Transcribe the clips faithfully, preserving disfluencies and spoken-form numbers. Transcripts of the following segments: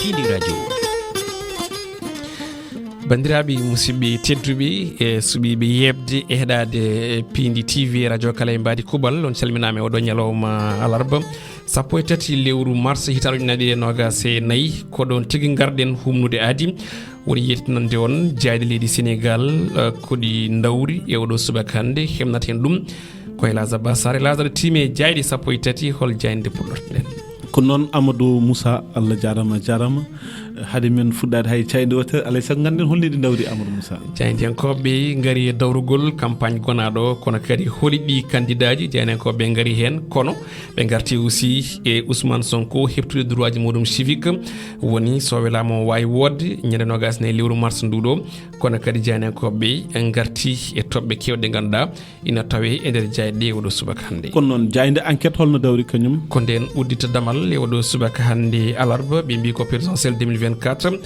Piindi radio. Banndiraaɓe, musidɓe tedduɓe e suɓiiɓe yeeɓde e heɗaade e Piindi T V e radio kala e mbaadi kuuɓal, on calminaama e oɗo ñalawma alarba, sappo e tati lewru mars, hitaande ujunnaji ɗiɗi e noogas e nayi. Ko ɗoon tigi ngarɗen humnude aadi, woni yettinande on jaayɗe leydi Senegaal, eh, ko ɗi ndawri e oɗo subaka hannde, heɓnata heen ɗum ko e Laasa Ba Sarr. Laasa, aɗa tiimi e jaayɗe sappo e tati, hol jaaynde puɗɗortoɗen? Ko noon, Amadou Moussa, Allah jaaraama, jaaraama. Hade men fuɗɗaade hay jaaynde wootere, alaa e sago ngannden hol ni ɗi ndawri, Amadou Moussa? Jaayndiyankooɓe ngari e dawrugol campagne gonaaɗo, kono kadi holi ɗi kandidaaji? Jaayndiyankooɓe ngari heen, kono ɓe ngarti aussi e Ousmane Sonko heɓtude droitji muɗum civique, woni so welaama o waawi woodde ñande noogas e nayi lewru mars nduɗo. Kono kadi jaayndiyankooɓe ngarti e toɓɓe keewɗe ɗe ngannduɗaa ina tawee e nder jaayɗe ɗe oɗo subaka hannde. Kono noon, jaaynde Enquête holno dawri kañum? Ko ndeen uddita damal e oɗo subaka hannde alarba, ɓe mbii ko présidentielle deux mille vingt-quatre.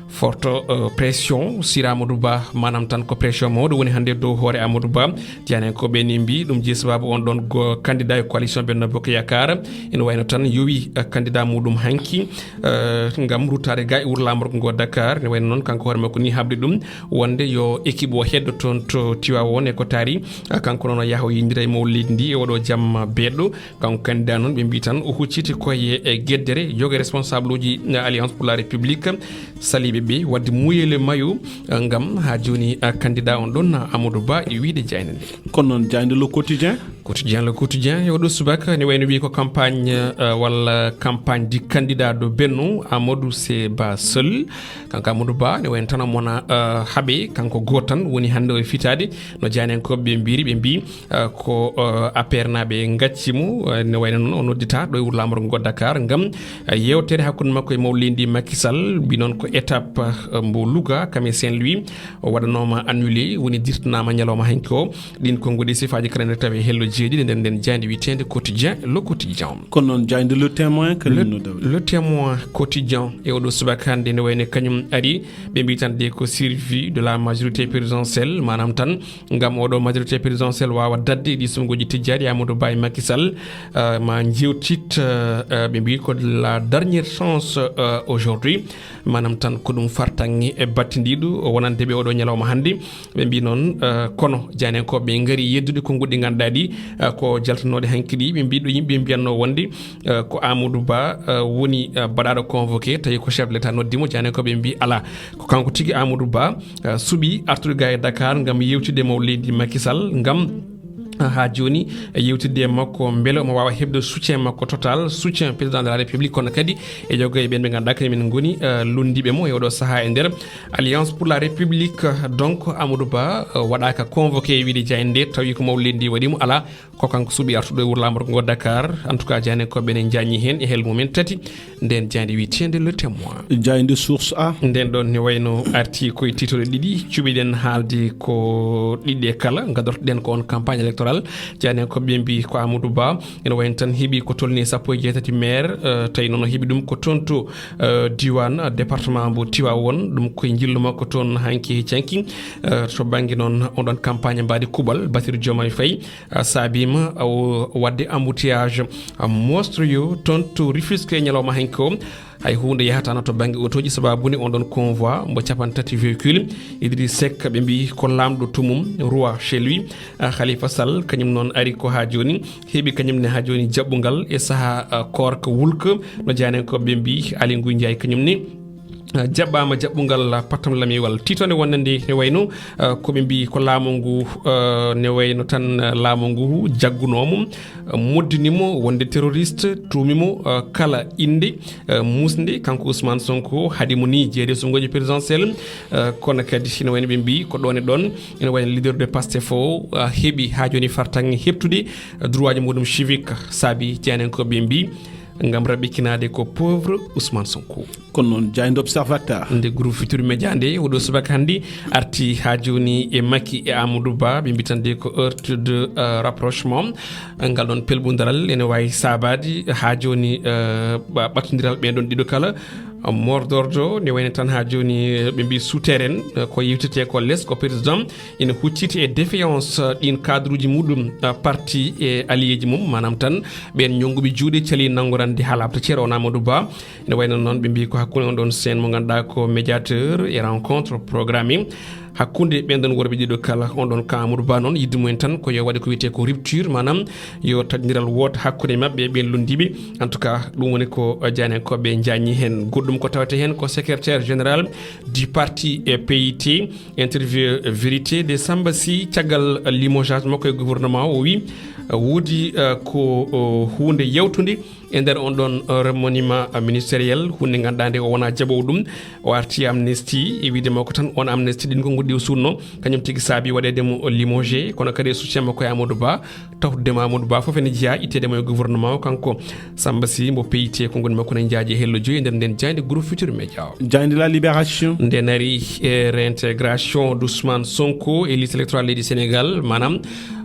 Forte, euh, pression sur Amadou Ba, maanaam tan ko pression mawɗo woni hannde dow hoore Amadou Ba. Jaayndiyankooɓe ne mbii ɗum jeyi sabaabu on ɗoon go-, candidat e coalition Benno Bokk Yaakaar ene wayno tan yowi, euh, candidat muɗum hanki, euh, ngam ruttaade ga e wuro laamorgo ngo Dakar. Ne wayno noon kanko hoore makko ni haɓde ɗum wonde yo équipe o heddo toon to Tivaouane e ko taari, euh, kanko noon o yaha o yindira e mawɗo leydi ndi e oɗo jamma beeɗo. Kanko candidat noon, ɓe mbii tan o hucciti koye e geddere yoga responsable uji Alliance pour la République saliiɓe ɓe waɗde mouiller le maillot, eh, ngam haa jooni, eh, candidat on ɗon, Amadou Ba, e wiyde jaaynde nde. Kono noon, jaaynde Le Quotidien? Quotidien, Le Quotidien, e oɗo subaka, ne wayno wiyi ko campagne, eh, walla campagne du candidat de Benno, Amadou, c'est Ba seul. Kanko Amadou Ba, ne wayno tan omo wona, eh, haaɓe, kanko gooto tan woni hannde o e fitaade, no jaayndiyankooɓe ɓe mbiri, ɓe mbii, eh, ko, eh, A P R naaɓe ngacci mo, eh, ne wayno noon o noddita ɗo e wuro laamorgo ngo Dakar ngam, eh, yeewtere hakkunde makko e mawɗo leydi ndi Macky Sall, mbi noon ko étape, eh, mbo Louga, kam e Saint-Louis, o waɗanooma annulé, woni dirtanaama ñalawma hanki o. Ɗin konnguɗi sifaaji kala ene tawi e hello jeeɗiɗi nder nden jaaynde wiyeteende Quotidien, Le Quotidien. Kono noon, jaaynde Le Témoin kañum Le, no dawri? Le Témoin Quotidien e oɗo subaka hannde ne wayno kañum ari, ɓe mbii tan de ko survie de la majorité présidentielle, maanaam tan ngam oɗo majorité présidentielle waawa daɗde e ɗi suɓngooji tijjaaɗi Amadou Ba e Macky Sall, euh, ma njeewtit, euh, euh, ɓe mbii ko la dernière chance, euh, aujourd'hui, maanaam tan ko ɗum fartaŋŋe e battindiiɗo wonande ɓe oɗo ñalawma hannde. Ɓe mbii noon, euh, kono jaayndiyankooɓe ngari yeddude konnguɗi ɗi ngannduɗaa ɗi, euh, ko jaltinooɗe hanki ɗi, ɓe mbii ɗo yimɓe mbiyatnoo wonde, euh, ko Amadou Ba, euh, woni, euh, baɗaaɗo convoqué, tawi ko chef de l'État noddi mo, jaayndiyankooɓe mbii alaa. Ko kanko tigi Amadou Ba, eh, suɓii artude ga e Dakar ngam yewtidde e mawɗo leydi Macky Sall, ngam, eh, haa jooni, eh, yewtidde e makko mbele omo waawa heɓde soutien makko total, soutien président de la République, kono kadi e yoga e ɓeen ɓe ngannduɗaa kañum en ngoni, eh, lunndiiɓe mo e oɗo sahaa e nder Alliance pour la République. Donc, Amadou Ba, eh, waɗaaka convoqué e wiyde jaaynde nde, tawi ko mawɗo leydi ndi waɗi mo, alaa. Ko kanko suɓii artuɗo e wuro laamorgo ngo Dakar. En tout cas, jaayndiyankooɓe ɓe ne njaññi heen e hel mumen tati. Nden jaaynde wiyeteende Le Témoin. Jaaynde Source A. Nden ɗon ne wayno arti koye tiitooɗe ɗiɗi. Cuɓiɗen haalde ko ɗiɗi ɗe kala. Gadortoɗen ko on campagne électorale. Jaayndiyankooɓe ɓe mbii ko Amadou Ba ene wayno tan heɓi ko tolni sappo e jeetati maire. Eh, tawi noon o heɓi ɗum ko toon to, eh, diiwaan, eh, département mbo Tivaouane. Ɗum koye njillu makko toon hanki e canki. Eh, to bannge noon on ɗon campagne mbaadi kuuɓal, Bassirou Diomaye Faye, ah, saabiima o waɗde embouteillage, ah, monstrueux toon to Rufisque e ñalawma hanki o. Hay huunde yahataano to bannge otooji, sabaabu ni on ɗon convoi mbo cappanɗe tati véhicule. Idriss Seck, ɓe mbii ko laamɗo to mum, roi chez lui. Ah, Khalifa Sall, kañum noon ari ko haa jooni, heɓi kañum ne haa jooni jaɓɓungal e sahaa, ah, koorka wulka, no jaayndiyankooɓe ɓe mbii. Aly Ngouille Ndiaye kañum ni, ah, jaɓɓaama jaɓɓungal pattam lamiwal. Tiitoonde wonnde nde ne wayno, ah, ko ɓe mbii ko laamu ngu, ah, ne wayno tan, ah, laamu ngu jaggunoo mo, ah, moddini mo wonde terroriste, tuumi mo, ah, kala innde, ah, muusnde, kanko Ousmane Sonko, haɗi mo ni jeeyde suɓngooji présidentielle, ah, kono kadi ene wayno ɓe mbii ko ɗoon e ɗoon, ene wayno leader de Pastef o, ah, heɓi haa jooni fartaŋŋe heɓtude, ah, droitji muɗum civique, saabi jaayndiyankooɓe ɓe mbii ngam raɓɓikinaade ko pauvre Ousmane Sonko. Kono noon, jaaynde Observateur. Nde groupe Futurs Médias nde, oɗo subaka hannde, arti haa jooni e Macky e Amadou Ba, ɓe mbii tan de ko heure de, euh, rapprochement. Ngal ɗon pelbundaral ene waawi saabaade haa jooni, euh, ɓa-, ɓattondiral ɓeen ɗon ɗiɗo kala. Mordordo ne wayno tan haa jooni, ɓe mbi souterrain, ko yewtete ko les ko président ina hucciti e défiance ɗin cadre uji muɗum, parti e alliéji mum, manam tan ɓen ñonguɓe juuɗe cali nangorande haa labta ceero on Amadou Ba. Ene wayno noon ɓe mbi ko hakkunde on ɗon sen mo ganduɗa ko médiateur e rencontre programme hakkunde ɓen ɗon worɓe ɗiɗo kala. On ɗon ka Amadou Ba noon yidde mumen tan ko yo waɗe ko wiyete ko rupture, manam yo taƴodiral wooto hakkunde maɓɓe e ɓen lunndiiɓe. En tout cas, ɗum woni ko, eh, jaaynankoɓe njaññi heen. Goɗɗum ko tawete heen ko secrétaire général du parti, eh, P I T, interview vérité de Samba Sy caggal limogeage makko e gouvernement o, o wi, eh, woodi, eh, ko, o, huunde yawtunde e nder on ɗon, eh, remaniement, eh, ministériel, huunde ngannduɗaa nde o wonaa jaɓoowo ɗum. O arti amnistie e wiide makko tan on amnistie ɗin ko nguɗi o suutno, kañum tigi saabi waɗeede mo limogé, kono kadi e soutien makko e Amadou Ba, tawtude mo Amadou Ba fof ene jeyaa itteede mo e gouvernement o, kanko Samba Sy mo P I T, ko ngoni makko ne njaaji e hello joyi e nder nden jaaynde groupe Futur Média. Jaaynde La Libération. Nde nari e réintégration d'Ousmane Sonko e liste électorale leydi Sénégal, maanaam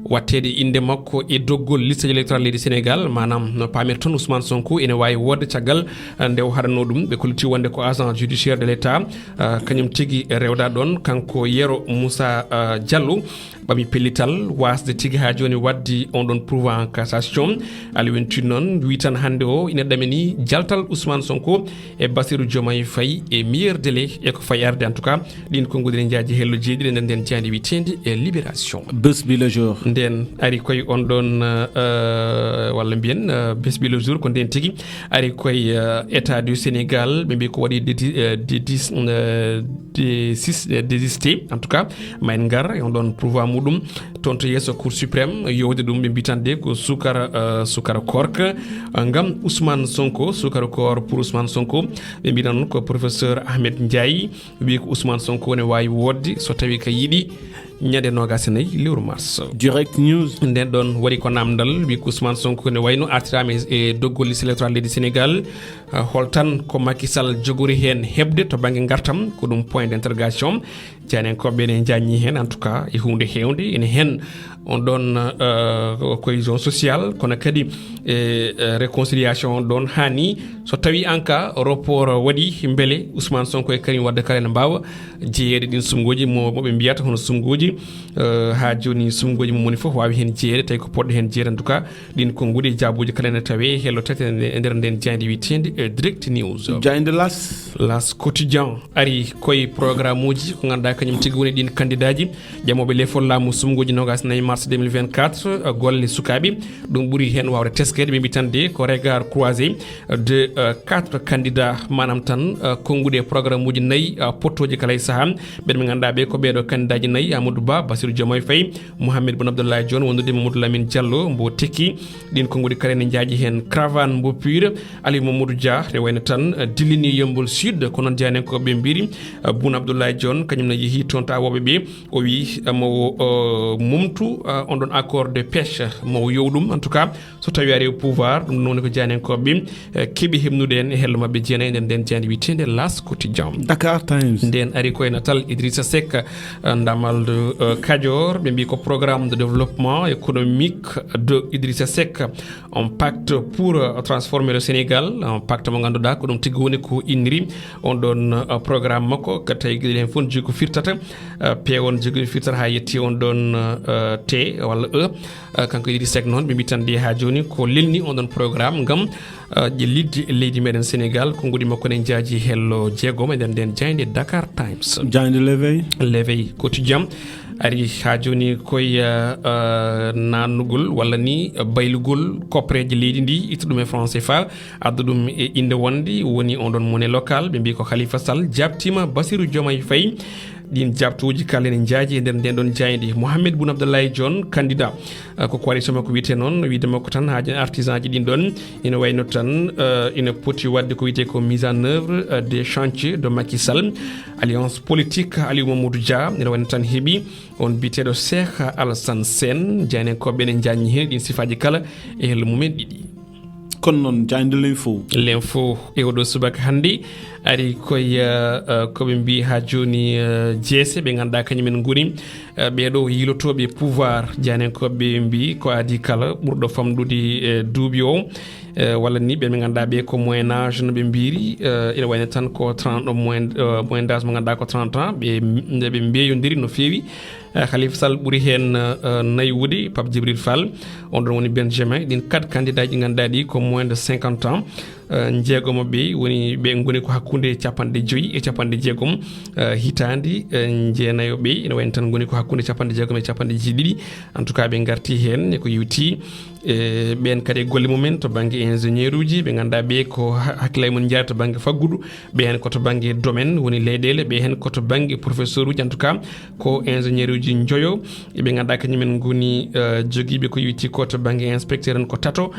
watteede innde makko e doggol liste électorale leydi Sénégal, maanaam no paamirton Ousmane Sonko ene waawi woodde caggal, eh, nde o haɗanoo ɗum. Ɓe kolliti wonde ko agent judiciaire de l'État, eh, kañum tigi rewda ɗon, kanko Yero Moussa, eh, Diallo, ɓami pellital waasde tigi haa jooni waɗde on ɗon pourvoi en cassation. Alioune Tine noon wi tan hannde o ina ɗamini jaltal Ousmane Sonko e Bassirou Diomaye Faye e meilleur délai e ko fayi arde. En tout cas, ɗin ko nguɗi ene njaaji hello jeeɗiɗi nder nden jaaynde wiyeteende e Libération. Bés bi le jour. Nden ari koye on ɗon, eh, walla mbiyen, eh, Bés bi le jour ko nden tigi ari koye, eh, état du Sénégal, ɓe mbi ko waɗi dédi-, eh, dédis-, eh, désis-, eh, désisté, en tout cas, ma en ngar e on ɗon pourvoi muɗum toon to yeeso Cour suprême, yowde ɗum ɓe mbi tan de ko sukara, eh, sukara koorka, eh, ngam Ousmane Sonko, sukara koor pour Ousmane Sonko. Ɓe mbi noon ko professeur Ahmed Ndiaye, wi ko Ousmane Sonko ne waawi woodde so tawi ka yiɗi ñande noogas e nayi lewru mars. Direct News. Nden ɗon waɗi ko namdal, wi ko Ousmane Sonko ne wayno artiraama e, e doggol liste électoral leydi Sénégal. Ah, hol tan ko Macky Sall jogori heen heɓde to bannge ngartam? Ko ɗum point d'interrogation. Jaaynankoɓe ne njaññi heen, en tout cas, e huunde heewnde. Ene heen on ɗon, eh, cohésion sociale, kono kadi e, eh, réconciliation on ɗon haani. So tawi en cas report waɗi, mbele Ousmane Sonko e Karim Wade kala ene mbaawa jeyeede ɗin sumngooji mo, mo ɓe mbiyata hono sumngooji, eh, haa jooni sumngooji mum woni fof waawi heen jeyeede, tawi ko poɗɗo heen jeyeede. En tout cas, ɗin ko nguɗi jaabuuji kala ene tawe hello tete e nder nden jaaynde wiyeteende, eh, Direct News. Jaaynde L'As. L'As Quotidien. Ari koye programme uji ko ngannduɗaa kañum tigi woni ɗin kandidaaji ƴamooɓe lefol laamu sumngooji noogas e nayi mars deux mille vingt-quatre, eh, golle sukaaɓe. Ɗum ɓuri heen waawde teskeede, ɓe mbi tan de ko regard croisé de, eh, quatre candidats, maanaam tan, eh, konnguɗi e programme uji nayi, eh, pottooji kala e sahaa. Ɓen ɓe ngannduɗaa ɓe ko ɓeeɗo kandidaaji nayi, Amadou Ba, Bassirou Diomaye Faye, Mohamed Boun Abdallah Dionne, wondude Mamadou Lamine Diallo, mbo tekki. Ɗin konnguɗi kala ene njaaji heen Cravane mbo Pire, Aliou Mamadou Dia, ne wayno tan, eh, dillini Yeumbeul Sud, ko noon jaaynankoɓe mbiri, eh, Boun Abdallah Dionne, kañum ne yehi toon to awooɓe ɓe, o wi, eh, mo, eh, mumtu, eh, on ɗon accord de pêche, mo yow ɗum. En tout cas, so tawi ari au pouvoir, ɗum noon ko jaaynankoɓe, eh, keɓi heɓnude en e hello maɓɓe jeenayi nder nden jaaynde wiyeteende L'As Quotidien. Dakar Times. Nden ari koye natal Idrissa Seck, eh, damal de, eh, Kajoor, ɓe mbi ko programme de développement économique de Idrissa Seck. Un pacte pour, euh, transformer le Sénégal, un pacte mo ngannduɗaa ko ɗum tigi woni ko inniri on ɗon, euh, programme makko, ko tawi geɗe ɗen fof jogi ko firtata, euh, peewon jogi ko firtata haa yetti on ɗon, euh, T walla E. Euh, kanko Idrissa Seck noon, ɓe mbi tan de haa jooni ko lelni on ɗon programme ngam, euh, ƴellitde leydi meɗen Sénégal, konnguɗi makko ne njaaji hello jeegom e nder nden jaaynde Dakar Times. Jaaynde L'Éveil. L'Éveil Quotidien. Ari haa jooni koye, eh, eh, naatnugol walla ni baylugol koppareeji leydi ndi, itta ɗum e franc C F A, adda ɗum e innde wonde woni on ɗon monnaie locale. Ɓe mbi ko Khalifa Sall jaabtiima Bassirou Diomaye Faye. Ɗin jaabtooji kala ene njaaji e nder nden ɗon jaaynde. Mohamed Boun Abdallah Dionne, candidat, eh, ko coalition makko wiyetee noon, wiyde makko tan haa jooni artisan ji ɗin ɗon ina wayno tan, eh, ina poti waɗde ko wiyetee ko mise en œuvre, eh, des chantiers de Macky Sall. Alliance politique Aliou Mamadou Dia, ene wayno tan heɓi on biyeteeɗo Cheikh Alassane Sène. Jaaynankoɓe ene njaññi heen ɗin sifaaji kala e hello mumen ɗiɗi. Kono noon, jaaynde L'Info. L'Info e oɗo subaka hannde ari koye, eh, eh, ko ɓe mbi haa jooni, eh, jeese ɓe ngannduɗaa kañum en ngoni, eh, ɓeeɗo yiilotooɓe pouvoir. Jaaynankoɓe mbi ko adii kala ɓurɗo famɗude, eh, duuɓi o. Eh, walla ni ɓe ɓe ngannduɗaa ɓe ko moyen âge no ɓe mbiri, eh, ina wayno tan ko trente, moyen, eh, moyen d'âge mo ngannduɗaa ko trente ans, ɓe, ɓe mbeyodiri no feewi. Eh, Khalifa Sall ɓuri heen, eh, naywude, Pape Djibril Fall, on ɗon woni Benjamin. Ɗin quatre candidats ɗi ngannduɗaa ɗi ko moins de cinquante ans. Eh, njeegomo ɓe woni, ɓe ngoni ko hakkunde capanɗe joyi e capanɗe jeegom, eh, hitaande, eh, jeenayo ɓe ina wayno tan ngoni ko hakkunde capanɗe jeegom e capanɗe jeeɗiɗi. En tout cas, ɓe ngarti heen e ko yewti e ɓeen kadi e golle mumen to bannge ingénieur uji, ɓe ngannduɗaa ɓe ko ha-, hakkillaaji mum njaha to bannge faggudu, ɓe heen ko to bannge domaine woni leyɗeele, ɓe heen ko to bannge professeur uji, en tout cas ko ingénieur uji njoyo, e ɓe ngannduɗaa kañumen ngoni, eh, jogiiɓe ko yewti ko to bannge inspecteur en ko tato,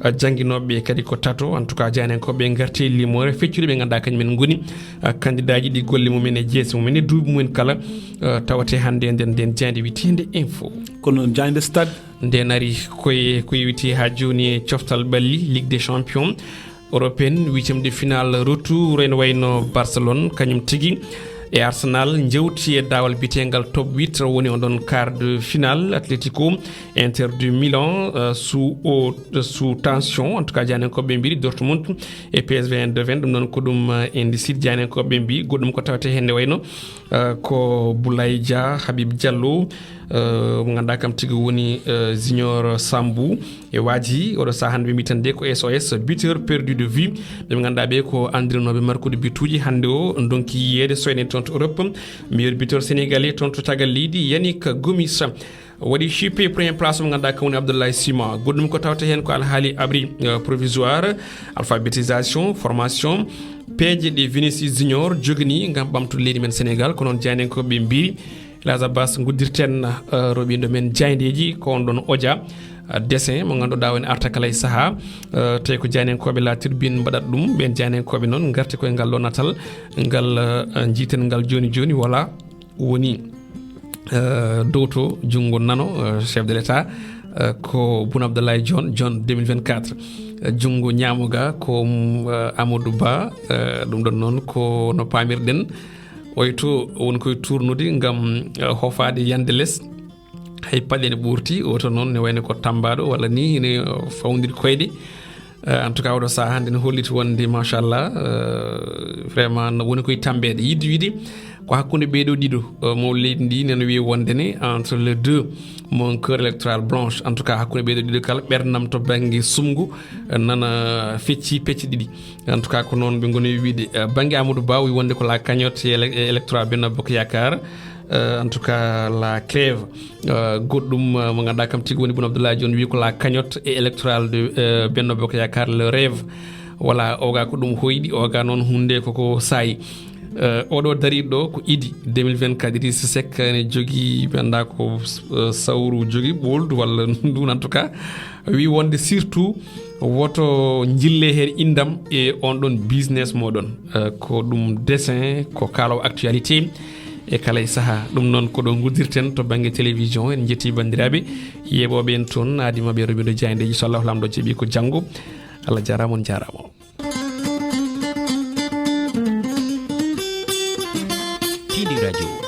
eh, jannginooɓe kadi ko tato, en tout cas jaaynankoɓe ngarti e limoore feccude ɓe ngannduɗaa kañumen ngoni, eh, candidat ji ɗi golle mumen e jeese mumen e duuɓi mumen kala, eh, tawate hannde nden, nden jaaynde witeende info. Kono jaaynde stade? Nden ari koye, ko yewti haa jooni e coftal ɓalli Ligue des Champions européenne, huitième de finale retour, ene wayno Barcelone, kañum tigi e Arsenal njewti e daawal biyeteengal top huit, woni on ɗon quart de finale. Atletico Inter de Milan, euh, sous haute, sous tension. En tout cas, jaaynankoɓe mbiyi Dortmund e P S V un deux un, ɗum noon ko ɗum, euh, indi site. Jaaynankoɓe mbiyi goɗɗum ko tawete heen ne wayno, euh, ko Boulaye Dia, Habib Diallo, euh, mo ngannduɗaa kam tigi woni, euh, Junior Sambou. E waaji oɗo sahaa hannde ɓe mbiyi tan de ko S O S, buteur perdu de vue. Ɓe ngannduɗaa ɓe ko anndiranooɓe markude bituuji, hannde o ndonki yiyeede soyne toon to Europe. Meilleur buteur sénégalais toon to tagal leydi, Yannick Gomis. Waɗi chippé premier place mo ngannduɗaa kam woni Abdoulaye Sima. Goɗɗum ko tawte heen ko alhaali abri, euh, provisoire, alphabétisation, formation, peeje ɗe Vinicius Junior jogini ngam ɓamtude leydi men Sénégal. Ko noon jaaynankoɓe mbiyi. Elhadj Abbas, nguddirten, eh, roɓindo men jaayndeeji, ko on ɗon oja, eh, dessin mo ngannduɗaa woni arta kala e sahaa, eh, tawi ko jaaynankoɓe La Tribune mbaɗat ɗum. Ɓeen jaaynankoɓe noon ngarti koye ngal ɗo natal, ngal, eh, njiiten ngal jooni jooni, wala woni, eh, dow to junngo nano, eh, chef de l'État, eh, ko Boun Abdallah Dionne, Dionne deux mille vingt-quatre. Eh, junngo ñaamo ga ko, mm, eh, Amadou Ba, eh, ɗum ɗon noon ko no paamirɗen. Oy to woni koye tuurnude ngam, eh, hofaade yande les. Hay paɗe ne ɓurti, oto noon ne wayno ko tambaɗo walla ni ne, eh, fawndiri koyɗe. Eh, en tout cas, oɗo sahaa hannde ne holliti wonde, machallah, eh, vraiment no woni koye tambeede. Yidde wiide ko hakkunde ɓeeɗo ɗiɗo, eh, mo leydi ndi neno wiye wonde ne entre les deux, mon cœur électoral blanche. En tout cas, hakkunde ɓeeɗo ɗiɗo kala ɓernam to bannge sumngu, eh, nana fecci pecce ɗiɗi. En tout cas, ko noon ɓe ngoni wiide. Eh, bannge Amadou Ba, o wi wonde ko la cagnotte e ele-, e électorat Benno Bokk Yaakaar. Eh, en tout cas, la crève. Eh, goɗɗum, eh, mo ngannduɗaa kam tigi woni Boun Abdallah Dionne wi ko la cagnotte e électorale de, eh, Benno Bokk Yaakaar, le rêve. Voilà, oga ko ɗum hoyɗi, oga noon hunde koko saayi. Eh, oɗo dariɗo ko Idi deux mille vingt-quatre, Idrissa Seck ne jogii, mi anndaa ko, eh, sawru jogii ɓoldu walla ndun, en tout cas. Wi wonde surtout woto njille heen inndam e on ɗon business moɗon. Eh, ko ɗum dessin, ko kaalaw actualité e kala e sahaa. Ɗum noon ko ɗo nguddirten to bannge télévision. En njetti banndiraaɓe yeeɓooɓe en toon, aadi maɓe roɓindo jaayndeeji. So Allah Laamɗo jaɓi ko janngo, Allah jaaraama, on jaaraama. Tindi Radio.